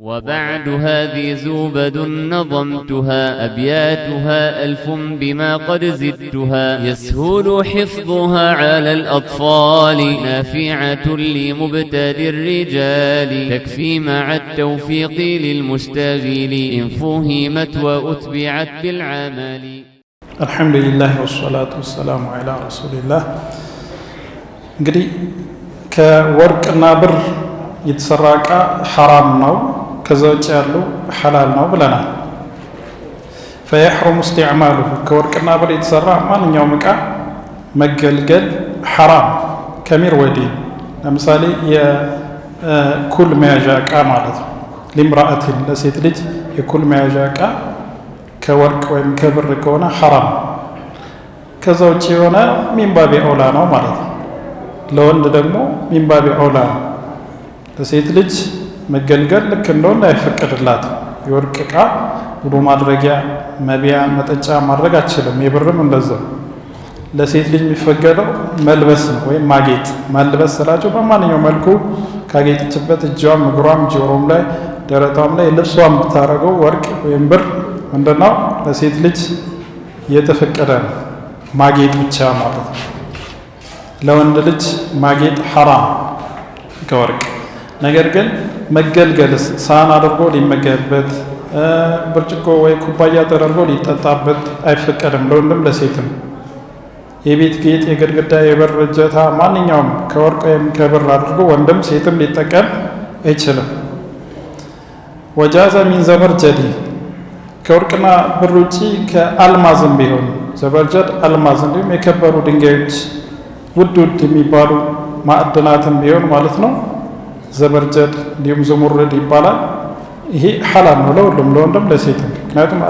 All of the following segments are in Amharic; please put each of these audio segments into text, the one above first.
وبعد هذه زبد نظمتها أبياتها ألف بما قد زدتها يسهل حفظها على الأطفال نافعة لمبتدئ الرجال تكفي مع التوفيق للمشتغل إن فهمت وأتبعت بالعمل. الحمد لله والصلاة والسلام على رسول الله። እንግዲህ ከወርቅና ብር የተሰራ እቃ ሐራም ነው፣ ከዛ ውጭ ያሉ ሐላል ነው ብለናል። فيحرم استعماله ከወርቅና ብር የተሰራ ማንኛውም እቃ መገልገል ሐራም። كمرود ለምሳሌ የኩል መያዣ እቃ ማለት ነው። لامرأة ለሴት ልጅ የኩል መያዣ እቃ ከወርቅ ወይም ከብር ከሆነ ሐራም። ከዛ ውጭ የሆነ من باب أولى ነው ማለት ነው። ለወንድ ደግሞ من باب أولى ነው። ለሴት ልጅ መገልገል ልክ እንደወንድ አይፈቀድላትም። የወርቅ እቃ ውዱ ማድረጊያ፣ መቢያ፣ መጠጫ ማድረግ አትችልም። የብርም እንደዛው። ለሴት ልጅ የሚፈቀደው መልበስ ነው ወይም ማጌጥ። መልበስ ስላቸው በማንኛው መልኩ ካጌጠችበት እጇም፣ እግሯም፣ ጆሮም ላይ፣ ደረቷም ላይ፣ ልብሷም ብታደርገው ወርቅ ወይም ብር ምንድነው ለሴት ልጅ የተፈቀደ ነው፣ ማጌጥ ብቻ ማለት ነው። ለወንድ ልጅ ማጌጥ ሐራም ከወርቅ። ነገር ግን መገልገልስ ሳህን አድርጎ ሊመገብበት፣ ብርጭቆ ወይ ኩባያ ተደርጎ ሊጠጣበት አይፈቀድም፣ ለወንድም ለሴትም። የቤት ጌጥ፣ የግድግዳ፣ የበር እጀታ ማንኛውም ከወርቅ ወይም ከብር አድርጎ ወንድም ሴትም ሊጠቀም አይችልም። وجاز من زبرجد ከወርቅና ብር ውጪ ከአልማዝም ቢሆን زبرجد አልማዝ፣ እንዲሁም የከበሩ ድንጋዮች፣ ውድ ውድ የሚባሉ ማዕድናትም ቢሆን ማለት ነው። زبرجد እንዲሁም زمرد ይባላል። ይሄ ሐላል ነው ለሁሉም፣ ለወንድም ለሴትም። ምክንያቱም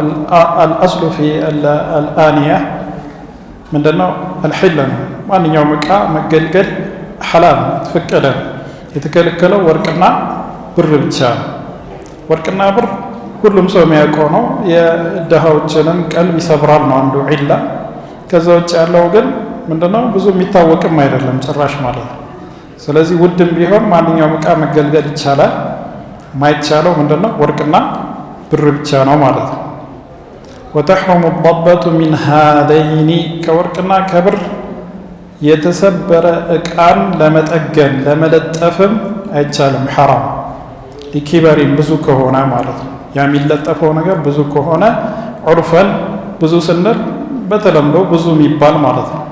الأصل في الآنية ምንድነው? الحل ነው። ማንኛውም እቃ መገልገል ሐላል ነው፣ የተፈቀደ ነው። የተከለከለው ወርቅና ብር ብቻ ነው። ወርቅና ብር ሁሉም ሰው የሚያውቀው ነው። የድሃዎችንም ቀልብ ይሰብራል ነው አንዱ علة። ከዛ ውጭ ያለው ግን ምንድነው ብዙ የሚታወቅም አይደለም ጭራሽ ማለት ነው። ስለዚህ ውድም ቢሆን ማንኛውም እቃ መገልገል ይቻላል። ማይቻለው ምንድነው ወርቅና ብር ብቻ ነው ማለት ነው። وتحرم الضبة من هذين ከወርቅና ከብር የተሰበረ እቃን ለመጠገን ለመለጠፍም አይቻልም፣ ሐራም። لكبر ብዙ ከሆነ ማለት ነው። ያ የሚለጠፈው ነገር ብዙ ከሆነ፣ عرفا ብዙ ስንል በተለምዶ ብዙ የሚባል ማለት ነው።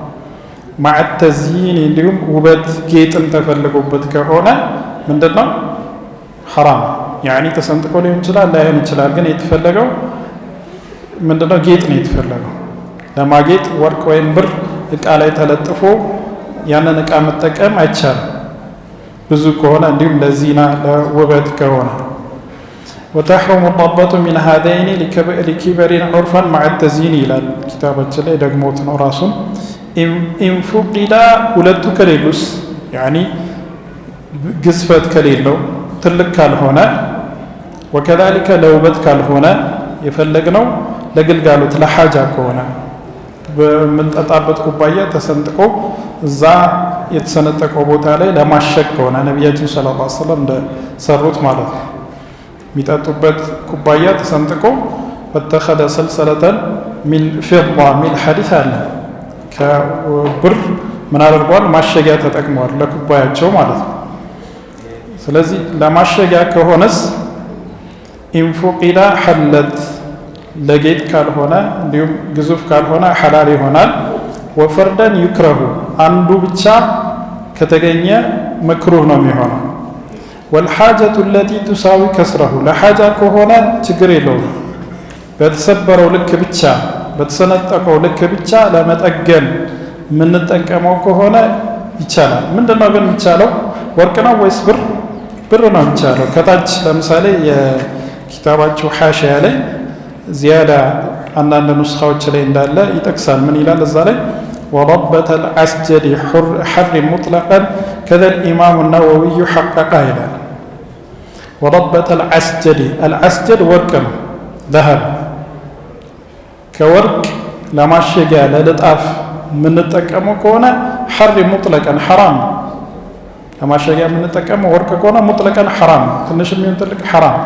مع التزيين እንዲሁም ውበት ጌጥም ተፈልጎበት ከሆነ ምንድነው ሐራም። يعني ተሰንጥቆ ሊሆን ይችላል፣ ላይሆን ይችላል። ግን የተፈለገው ምንድነው? ጌጥ ነው የተፈለገው። ለማጌጥ ወርቅ ወይም ብር እቃ ላይ ተለጥፎ ያንን እቃ መጠቀም አይቻልም፣ ብዙ ከሆነ እንዲሁም ለ زينة ለውበት ከሆነ። وتحرم الضبة من هذين لكبر عرفا مع التزيين ይላል ኪታባችን ላይ፣ ደግሞት ነው ራሱን። إن فقدا ሁለቱ ከሌሉስ፣ يعني ግዝፈት ከሌለው፣ ትልቅ ካልሆነ፣ وكذلك ለውበት ካልሆነ፣ የፈለግነው ለግልጋሎት ለ حاجة ከሆነ፣ በምንጠጣበት ኩባያ ተሰንጥቆ እዛ የተሰነጠቀው ቦታ ላይ ለማሸግ ከሆነ፣ ነቢያችን صلى الله عليه وسلم እንደሰሩት ማለት ነው። የሚጠጡበት ኩባያ ተሰንጥቆ فاتخذ سلسلة من فضة ሚል ሐዲስ አለ። ከብር ምን አድርገዋል? ማሸጊያ ተጠቅመዋል ለኩባያቸው ማለት ነው። ስለዚህ ለማሸጊያ ከሆነስ إن فقدا حلت ለጌጥ ካልሆነ እንዲሁም ግዙፍ ካልሆነ ሐላል ይሆናል። وفردا يكره አንዱ ብቻ ከተገኘ መክሩህ ነው የሚሆነው። والحاجة التي تساوي كسره ለ حاجة ከሆነ ችግር የለውም። በተሰበረው ልክ ብቻ፣ በተሰነጠቀው ልክ ብቻ ለመጠገን የምንጠቀመው ከሆነ ይቻላል። ምንድን ነው ግን የሚቻለው? ወርቅ ነው ወይስ ብር? ብር ነው የሚቻለው። ከታች ለምሳሌ የኪታባቸው حاشية ላይ زيادة አንዳንድ ኑስኻዎች ላይ እንዳለ ይጠቅሳል። ምን ይላል እዛ ላይ? وضبة العسجد حرم مطلقا كذا الإمام النووي حققا ይላል። وضبة العسجد፣ العسجد ወርቅ ነው፣ ذهب። ከወርቅ ለማሸጊያ ለልጣፍ የምንጠቀመው ከሆነ حرم مطلقا ሐራም ነው። ለማሸጊያ የምንጠቀመው ወርቅ ከሆነ مطلقا ሐራም፣ ትንሽ የሚሆን ትልቅ ሐራም።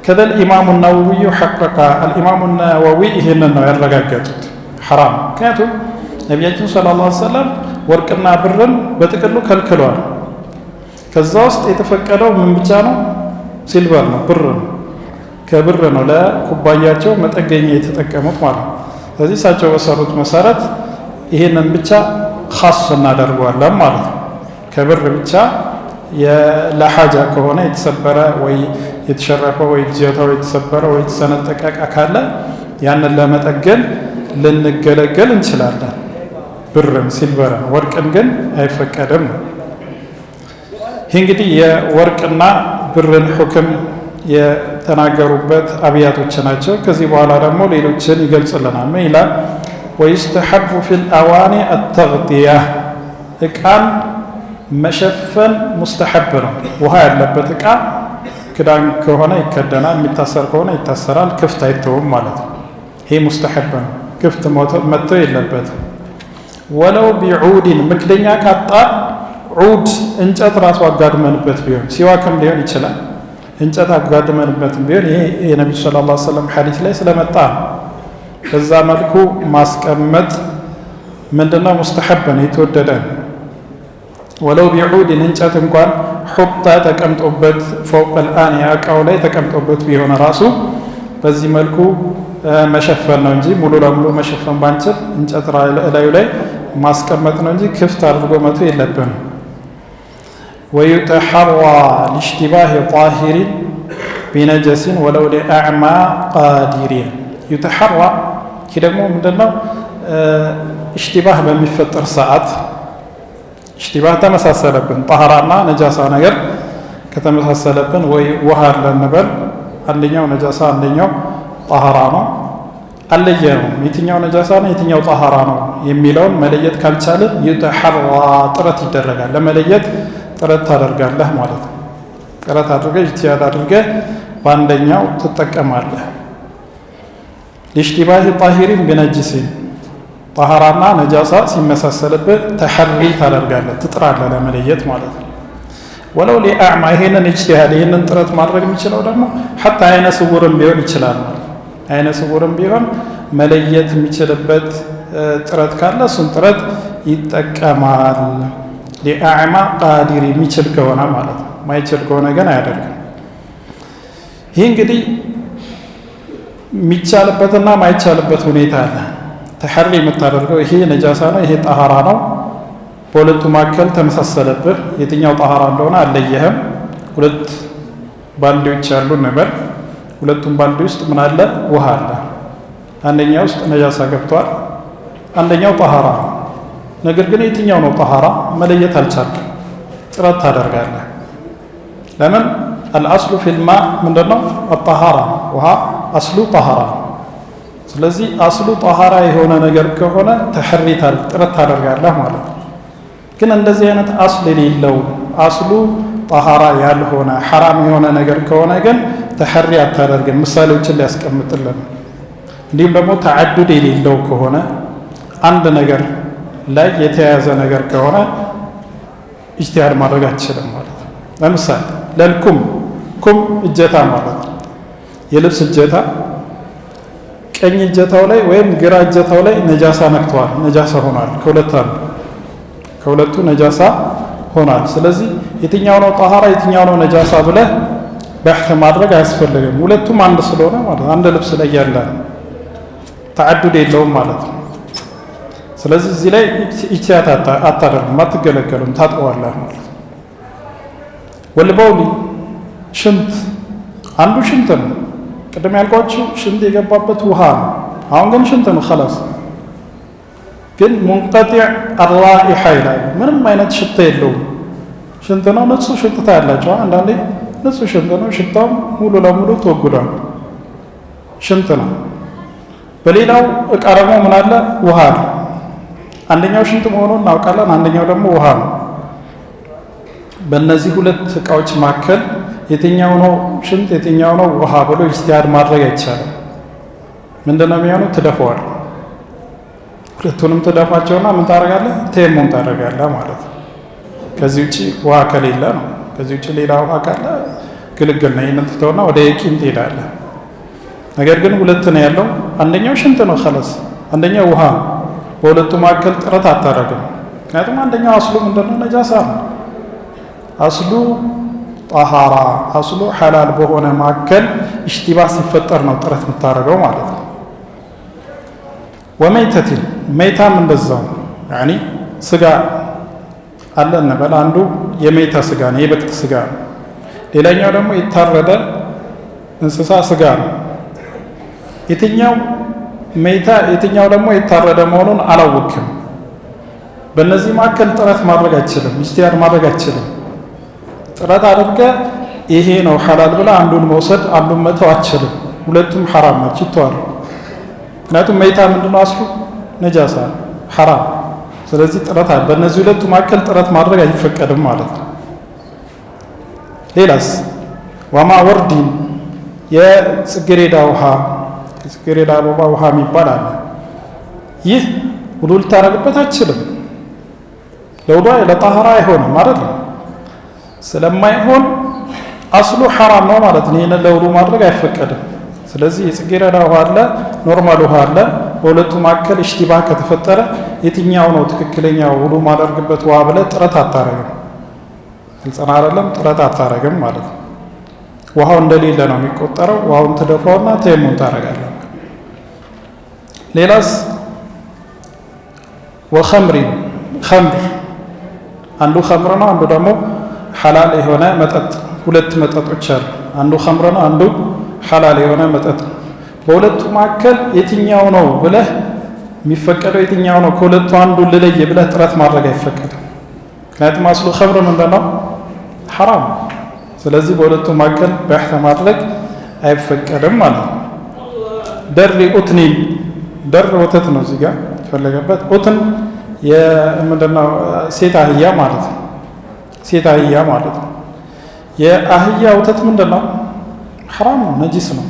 ከዛ الإمام النووي حقق الإمام النووي ይሄንን ነው ያረጋገጡት ሐራም። ምክንያቱም ነቢያችን صلى الله عليه وسلم ወርቅና ብርን በጥቅሉ ከልክለዋል። ከዛ ውስጥ የተፈቀደው ምን ብቻ ነው? Silver ነው፣ ብር ነው። ከብር ነው ለኩባያቸው መጠገኛ የተጠቀሙት ማለት ነው። ስለዚህ እሳቸው በሰሩት መሰረት ይሄንን ብቻ خاص እናደርገዋለን ማለት ነው። ከብር ብቻ ለሓጃ ከሆነ የተሰበረ ወይ የተሸረፈ ወይ እጀታው የተሰበረ ወይ የተሰነጠቀ ዕቃ ካለ ያንን ለመጠገን ልንገለገል እንችላለን። ብርን፣ silver ን፣ ወርቅን ግን አይፈቀድም ነው። ይህ እንግዲህ የወርቅና ብርን حكم የተናገሩበት አብያቶች ናቸው። ከዚህ በኋላ ደግሞ ሌሎችን ይገልጽልናል። ምን ይላል? ويستحب في الأواني التغطية ዕቃን መሸፈን مستحب ነው። ውሃ ያለበት ዕቃ ክዳን ከሆነ ይከደናል፣ የሚታሰር ከሆነ ይታሰራል። ክፍት አይተውም ማለት ነው። ይሄ مستحب ነው። ክፍት መተው የለበትም። ولو بعود መክደኛ ካጣ عود እንጨት ራሱ አጋድመንበት ቢሆን ሲዋክም ሊሆን ይችላል። እንጨት አጋድመንበትም ቢሆን ይሄ የነቢዩ صلى الله عليه وسلم ሐዲስ ላይ ስለመጣ ነው። በዛ መልኩ ማስቀመጥ ምንድነው مستحب ነው፣ የተወደደ ነው። ولو بعود እንጨት እንኳን حط ተቀምጦበት فوق الآنية እቃው ላይ ተቀምጦበት ቢሆን ራሱ በዚህ መልኩ መሸፈን ነው እንጂ ሙሉ ለሙሉ መሸፈን ባንችል እንጨት እላዩ ላይ ማስቀመጥ ነው እንጂ ክፍት አድርጎ መተው የለብንም። ويتحرى لاشتباه طاهر بنجس ولو لأعمى قادر يتحرى ይህ ደግሞ ምንድነው? اشتباه በሚፈጠር ሰዓት اشتباه ተመሳሰለብን፣ ጠሃራና ነጃሳ ነገር ከተመሳሰለብን ወይ ውሃ አለ እንበል፣ አንደኛው ነጃሳ አንደኛው ጠሃራ ነው፣ አለየነውም። የትኛው ነጃሳ ነው የትኛው ጠሃራ ነው የሚለውን መለየት ካልቻልን يتحرى ጥረት ይደረጋል። ለመለየት ጥረት ታደርጋለህ ማለት ነው። ጥረት አድርገህ اجتهاد አድርገህ በአንደኛው ትጠቀማለህ። لاشتباه طاهر بنجس ጠሃራና ነጃሳ ሲመሳሰልብህ تحري ታደርጋለህ፣ ትጥራለህ ለመለየት ማለት ነው። ولو لأعمى ይሄንን اجتهاد ይሄንን ጥረት ማድረግ የሚችለው ደግሞ حتى አይነ ስውርም ቢሆን ይችላል ማለት ነው። አይነ ስውርም ቢሆን መለየት የሚችልበት ጥረት ካለ እሱን ጥረት ይጠቀማል። لأعمى قادر የሚችል ከሆነ ማለት ነው። ማይችል ከሆነ ግን አያደርግም። ይህ እንግዲህ የሚቻልበትና ማይቻልበት ሁኔታ አለ። تحري የምታደርገው ይሄ ነጃሳ ነው፣ ይሄ ጠሃራ ነው። በሁለቱ መካከል ተመሳሰለብህ፣ የትኛው ጠሃራ እንደሆነ አለየህም። ሁለት ባልዲዎች ያሉ እንበል። ሁለቱም ባልዲ ውስጥ ምን አለ? ውሃ አለ። አንደኛው ውስጥ ነጃሳ ገብቷል፣ አንደኛው ጠሃራ ነው። ነገር ግን የትኛው ነው ጠሃራ መለየት አልቻልክም። ጥረት ታደርጋለህ። ለምን? الأصل في الماء ምንድነው? الطهارة። ውሃ أصله طهارة። ስለዚህ أصله طهارة የሆነ ነገር ከሆነ تحري ጥረት ታደርጋለህ ማለት ነው። ግን እንደዚህ አይነት أصل የሌለው أصله طهارة ያልሆነ ሐራም የሆነ ነገር ከሆነ ግን تحري አታደርግም። ምሳሌዎችን ሊያስቀምጥልን እንዲሁም ደግሞ تعدد የሌለው ከሆነ አንድ ነገር ላይ የተያያዘ ነገር ከሆነ اجتهاد ማድረግ አትችልም ማለት ነው። ለምሳሌ ለልኩም كم እጀታ ማለት ነው። የልብስ እጀታ ቀኝ እጀታው ላይ ወይም ግራ እጀታው ላይ ነጃሳ ነክቷል፣ ነጃሳ ሆኗል። ከሁለት አንዱ ከሁለቱ ነጃሳ ሆኗል። ስለዚህ የትኛው ነው ጠሃራ የትኛው ነው ነጃሳ ብለህ بحث ማድረግ አያስፈልግም። ሁለቱም አንድ ስለሆነ ማለት አንድ ልብስ ላይ ያለ تعدد የለውም ማለት ነው። ስለዚህ እዚህ ላይ اجتهاد አታደርግም፣ አትገለገሉም፣ ታጥበዋለህ ማለት ነው። والبول ሽንት አንዱ ሽንት ነው። ቅድም ያልኳችሁ ሽንት የገባበት ውሃ ነው። አሁን ግን ሽንት ነው خلاص። ግን منقطع الرائحة ይላሉ። ምንም አይነት ሽታ የለውም። ሽንት ነው፣ ንጹህ ሽንት ታያላችሁ። አንዳንዴ ንጹህ ሽንት ነው፣ ሽታውም ሙሉ ለሙሉ ተወግዷል። ሽንት ነው። በሌላው እቃ ደግሞ ምን አለ? ውሃ አለ። አንደኛው ሽንት መሆኑን እናውቃለን፣ አንደኛው ደግሞ ውሃ ነው። በእነዚህ ሁለት እቃዎች መካከል የትኛው ነው ሽንት የትኛው ነው ውሃ ብሎ اجتهاد ማድረግ አይቻልም። ምንድነው የሚሆነው? ትደፋዋለህ። ሁለቱንም ትደፋቸውና ምን ታደርጋለህ? ተየሙም ታደርጋለህ ማለት ነው። ከዚህ ውጪ ውሃ ከሌለ ነው። ከዚህ ውጪ ሌላ ውሃ ካለ ግልግል ነው። ይህንን ትተውና ወደ የቂን ትሄዳለህ። ነገር ግን ሁለት ነው ያለው። አንደኛው ሽንት ነው خلاص፣ አንደኛው ውሃ ነው። በሁለቱ መካከል ጥረት አታደርግም። ምክንያቱም አንደኛው አስሉ ምንድነው? ነጃሳ ነው። አስሉ ጠሃራ አስሉ ሐላል በሆነ መካከል اشتباه ሲፈጠር ነው ጥረት የምታደርገው ማለት ነው። وميتة መይታም እንደዛው يعني ስጋ አለ እንበል። አንዱ የመይታ ስጋ ነው፣ የበቅት ስጋ ነው። ሌላኛው ደግሞ የታረደ እንስሳ ስጋ ነው። የትኛው መይታ የትኛው ደግሞ የታረደ መሆኑን አላወቅም። በእነዚህ መካከል ጥረት ማድረግ አይችልም፣ اجتهاد ማድረግ አይችልም። ጥረት አድርገ ይሄ ነው ሐላል ብለህ አንዱን መውሰድ አንዱን መተው አትችልም። ሁለቱም ሐራም ናቸው፣ ይተዋሉ። ምክንያቱም መይታ ምንድነው አስሉ ነጃሳ ሐራም። ስለዚህ ጥረት በእነዚህ ሁለቱ መካከል ጥረት ማድረግ አይፈቀድም ማለት ነው። ሌላስ وماء ورد የጽጌሬዳ ውሃ የጽጌሬዳ አበባ ውሃ የሚባል አለ። ይህ ውዱ ልታረግበት አትችልም። ለውዱ ለጣህራ አይሆንም አይደለም። ስለማይሆን አስሉ ሐራም ነው ማለት ነው። ይህንን ለውዱ ማድረግ አይፈቀድም። ስለዚህ የጽጌረዳ ውሃ አለ፣ normal ውሃ አለ። በሁለቱ መካከል اشتباه ከተፈጠረ የትኛው ነው ትክክለኛ ውዱ ማደርግበት ውሃ ብለህ ጥረት አታረግም። ግልጽ ነው አይደለም? ጥረት አታረግም ማለት ነው። ውሃው እንደሌለ ነው የሚቆጠረው። ውሃውን ትደፋውና ተየሙም ታረጋለህ። ሌላስ وخمر ኸምር፣ አንዱ ኸምር ነው፣ አንዱ ደግሞ ሐላል የሆነ መጠጥ። ሁለት መጠጦች አሉ። አንዱ ኸምር ነው፣ አንዱ ሐላል የሆነ መጠጥ ነው። በሁለቱ መካከል የትኛው ነው ብለህ የሚፈቀደው የትኛው ነው ከሁለቱ አንዱ ልለይ ብለህ ጥረት ማድረግ አይፈቀድም። ምክንያቱም አስሉ ኸምር ምንድን ነው? ሐራም። ስለዚህ በሁለቱ መካከል بحث ማድረግ አይፈቀድም ማለት ነው። در أتن፣ در ወተት ነው እዚህ ጋር የተፈለገበት። أتن የምንድነው? ሴት አህያ ማለት ነው። ሴት አህያ ማለት ነው። የአህያ ወተት ምንድን ነው? ሐራም ነው፣ ነጂስ ነው።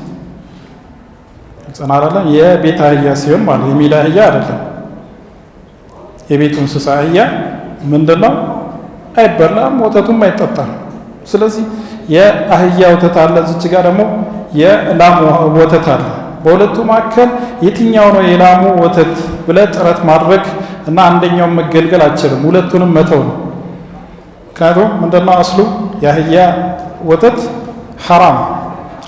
ጽና አይደለም። የቤት አህያ ሲሆን ማለት የሜዳ አህያ አይደለም። የቤቱ እንስሳ አህያ ምንድነው? አይበላም፣ ወተቱም አይጠጣም። ስለዚህ የአህያ ወተት አለ፣ እዚች ጋር ደግሞ የላሙ ወተት አለ። በሁለቱ መካከል የትኛው ነው የላሙ ወተት ብለህ ጥረት ማድረግ እና አንደኛውን መገልገል አትችልም። ሁለቱንም መተው ነው። ምክንያቱም ምንድነው አስሉ የአህያ ወተት ሐራም።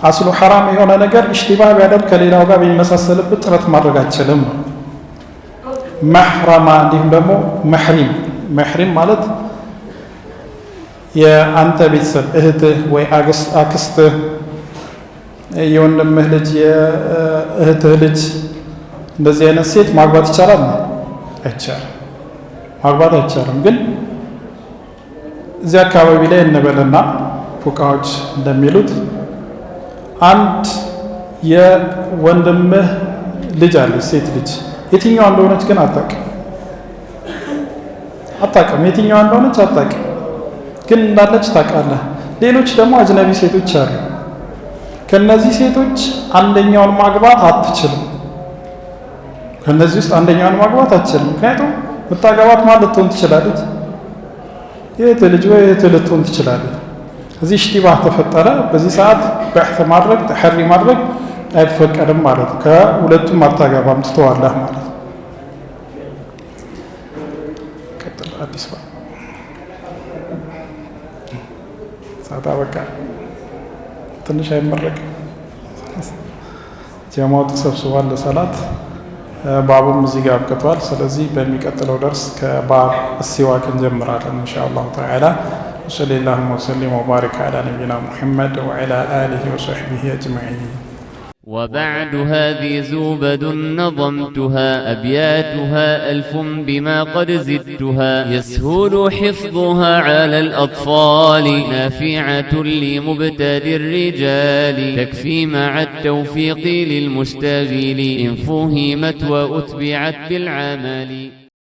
አስሉ ሐራም የሆነ ነገር اشتباه ቢያደርግ ከሌላው ጋር ቢመሳሰልበት ጥረት ማድረግ አትችልም። መሕረማ እንዲሁም ደግሞ መሕሪም። መሕሪም ማለት የአንተ ቤተሰብ እህትህ ወይ አክስትህ፣ የወንድምህ ልጅ፣ የእህትህ ልጅ፣ እንደዚህ አይነት ሴት ማግባት ይቻላል? አይቻልም። ማግባት አይቻልም። ግን እዚህ አካባቢ ላይ እንበልና ፉቃዎች እንደሚሉት አንድ የወንድምህ ልጅ አለች፣ ሴት ልጅ፣ የትኛዋ እንደሆነች ግን አታውቅም። አታውቅም፣ የትኛዋ እንደሆነች አታውቅም፣ ግን እንዳለች ታውቃለህ። ሌሎች ደግሞ አጅነቢ ሴቶች አሉ። ከነዚህ ሴቶች አንደኛውን ማግባት አትችልም። ከነዚህ ውስጥ አንደኛውን ማግባት አትችልም። ምክንያቱም ምታገባት ማን ልትሆን ትችላለች? የእህትህ ልጅ ወይ እህትህ ልትሆን ትችላለች። እዚህ اشتباه ተፈጠረ። በዚህ ሰዓት بحث ማድረግ تحري ማድረግ አይፈቀድም ማለት ነው። ከሁለቱም አታገባም፣ ትተዋለህ ማለት ነው። ቀጥል። አዲስ ሰዓት በቃ ትንሽ አይመረቅም። ጀማው ተሰብስቧል ለሰላት። ባቡም እዚህ ጋር አብቅቷል። ስለዚህ በሚቀጥለው ደርስ ከ باب السواك እንጀምራለን إن شاء الله تعالى። وصل اللهم وسلم وبارك على نبينا محمد وعلى آله وصحبه أجمعين። وبعد هذه زبد نظمتها أبياتها ألف بما قد زدتها يسهل حفظها على الأطفال نافعة لمبتدئ الرجال تكفي مع التوفيق للمشتغل إن فهمت وأتبعت بالعمل.